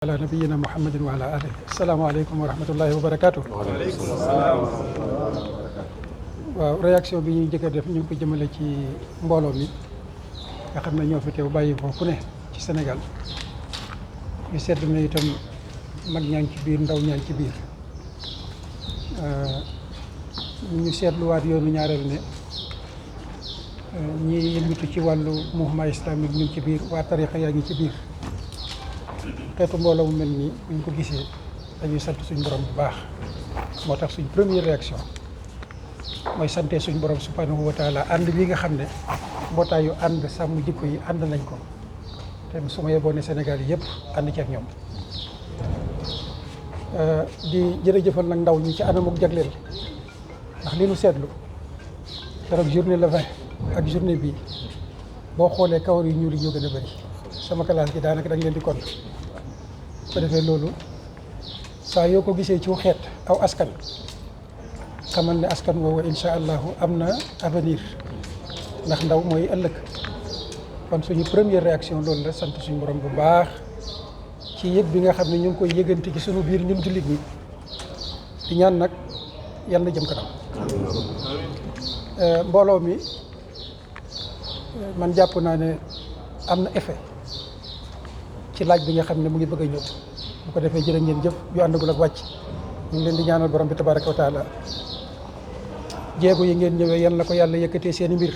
ala nabiyina muhammadin wa ala alihi asalaamaaleykum wa rahmatullahi wa barakaatu. waaw réaction bi ñuy njëkk a def ñu ngi ko jëmale ci mbooloo mi nga xam ne ñoo fi teew bàyyi ko fu ne ci Sénégal ñu seetlu ne itam mag ñaa ngi ci biir ndaw ñaa ngi ci biir ñu seetluwaat yoonu ñaareel ne ñi yëngatu ci wàllu mouvement islamique ñu ngi ci biir waa tarixa yaa ngi ci biir xeetu mbooloo mu mel nii bu ñu ko gisee dañuy sant suñ borom bu baax. moo tax suñ première réaction mooy sante suñ borom subhanahu wa taala ànd bi nga xam ne mbootaayu ànd sàmm jikko yi ànd nañ ko te su ma yeboo ne Sénégal yi yëpp ànd ci ak ñoom di jërëjëfal nag ndaw ñi ci anamuk jagleel ndax li nu seetlu keroog journée le 20 ak journée bii boo xoolee kawar yu ñuul yi ñoo gën a bëri sama classe gi daanaka dañ leen di compte ko defee loolu saa yoo ko gisee ci xeet aw askan xamal ne askan woowu incha allahu am na avenir ndax ndaw mooy ëllëg kon suñu première réaction loolu la sant suñu borom bu baax ci yëg bi nga xam ne ñu ngi koy yëgante ci suñu biir ñun jullit ñi di ñaan nag yal na jëm kanam. mbooloo mi man jàpp naa ne am na effet ci laaj bi nga xam ne mu ngi bëgg a ñëw bu ko defee jërë ngeen jëf yu àndagul ak wàcc ñu ngi leen di ñaanal borom bi tabaraka wa taala jéego yi ngeen ñëwee yan la ko yàlla yëkkatee seen i mbir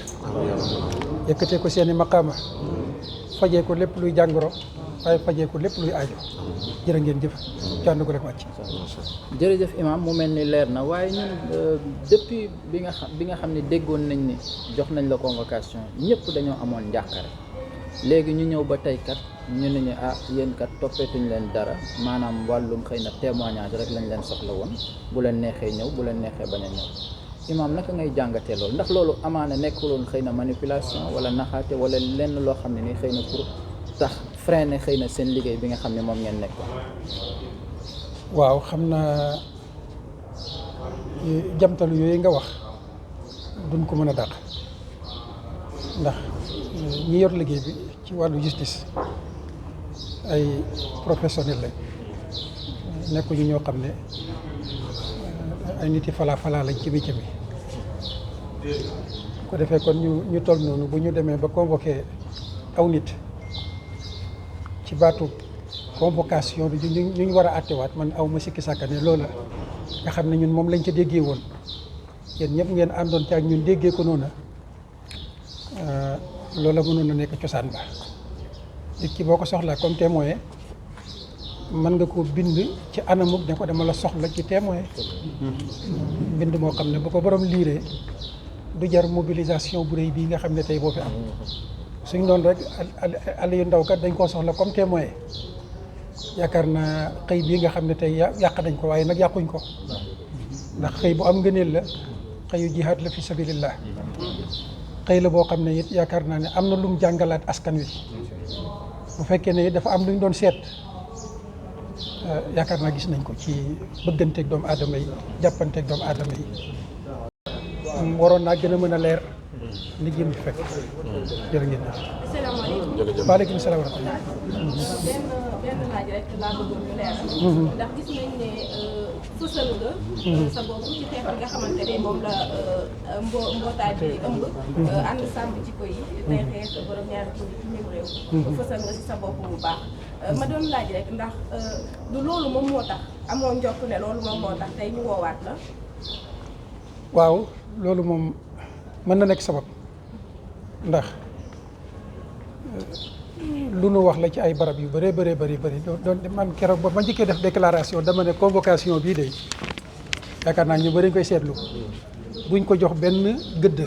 yëkkatee ko seen i maqaama fajee ko lépp luy jàngoro waaye fajee ko lépp luy aajo jërë ngeen jëf yu àndagul ak wàcc. jërëjëf imam mu mel ni leer na waaye ñun depuis bi nga xam ne déggoon nañ ni jox nañ la convocation ñëpp dañoo amoon njàqare léegi ñu ñëw ba tey kat ñu ne ñu yéen kat toppeetuñ leen dara maanaam wàllum xëy na témoignage rek lañ leen soxla woon bu leen neexee ñëw bu leen neexee bañ a ñëw imaam naka ngay jàngatee loolu ndax loolu amaana nekkuloon xëy na manipulation wala naxaate wala lenn loo xam ne ni xëy na pour tax freiner xëy na seen liggéey bi nga xam ne moom ngeen nekk. waaw xam naa jamtalu yooyu nga wax duñ ko mën a dàq ndax ñi yor liggéey bi ci wàllu justice ay professionnel lañ nekkuñu ñoo xam ne ay nit yi falaa lañ ci métier bi ko defee kon ñu toll noonu bu ñu demee ba convoqué aw nit ci baatu convocation bi ñu war a àttewaat man aw ma sikki sàkka ne loola nga xam ne ñun moom lañ ca déggee woon yéen ñëpp ngeen àndoon ci ak ñun déggee ko noonu loola mënoon na nekk cosaan ba nit ki boo ko soxlaa comme témoin mën nga koo bind ci anamuk ne ko dama la soxla ci témoin bind moo xam ne bu ko borom liiree du jar mobilisation bu rëy bii nga xam ne tey boo fi am suñ doon rek Aliou Ndao kat dañ koo soxla comme témoin yaakaar naa xëy bii nga xam ne tey yàq nañ ko waaye nag yàquñ ko ndax xëy bu am ngëneel la xëyu jihaad la fi sabilillah xëy la boo xam ne it yaakaar naa ne am na lum jàngalaat askan wi bu fekkee ne dafa am lu ñu doon seet yaakaar naa gis nañ ko ci bëgganteeg doomu aadama yi jàppanteeg doomu aadama yi waroon naa gën a mën a leer li jëm fi fekk jërë ngeen jëf. salaamaaleykum. waaleykum salaam wa rahmatulah. benn laaj rek laa bëggoon ñu leer. ndax gis nañ ne fësal nga. sa bopp ci xeex bi nga xamante ne moom la mbootaay bi ëmb. ànd sàmm jikko yi. tey xeex borom ñaari tur yi ci même réew. fësal nga si sa bopp bu baax. ma doon laaj rek ndax du loolu moom moo tax amoo njort ne loolu moom moo tax tey ñu woowaat la. waaw loolu moom mën na nekk sabab ndax lu nu wax la ci ay barab yu bëree bëri doon man keroog ba ma njëkkee def déclaration dama ne convocation bii de yaakaar naa ñu bëri koy seetlu buñ ko jox benn gëdd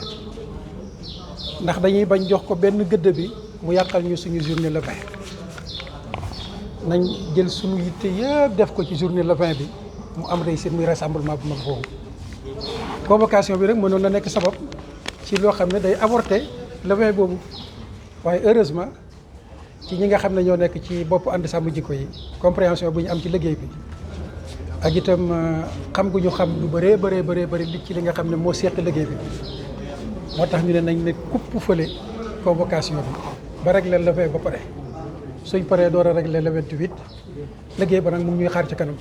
ndax dañuy bañ jox ko benn gëdd bi mu yàqal ñu suñu journée le 20 nañ jël suñu yitte yëpp def ko ci journée le 20 bi mu am réussite muy rassemblement bu mag boobu convocation bi rek mënoon na nekk sabab ci loo xam ne day avorter le 20 boobu waaye heureusement ci ñi nga xam ne ñoo nekk ci bopp ànd sàmm jikko yi compréhension bu ñu am ci liggéey bi ak itam xam gu ñu xam lu bëree li ci li nga xam ne moo seq liggéey bi moo tax ñu ne nañ ne kupp fële convocation bi ba régler le 20 ba pare suñ paree door a régler le 28 liggéey ba nag mu ngi ñuy xaar ci kanam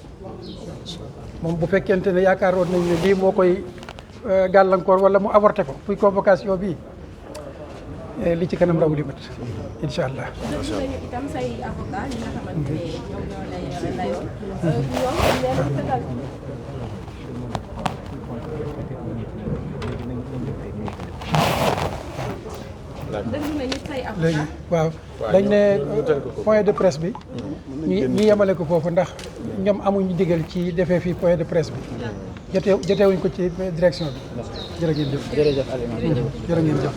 moom bu fekkente ne yaakaaroon nañ ne lii moo koy gàllankoor wala mu avorté ko muy convocation bi li ci kanam raw li bët incha allah. déglu nañu itam say avocat ñi nga xamante ne ñoom ñoo lay layoon ñoom leen fetal déglu nañu say avocat léegi waaw dañ ne point de presse bi ñu yemale ko foofu ndax ñoom amuñu digal ci defee fii point de presse bi jotewuñ ko ci direction bi jërë ngeen jëf jërëjëf Alioune. jërë ngeen jëf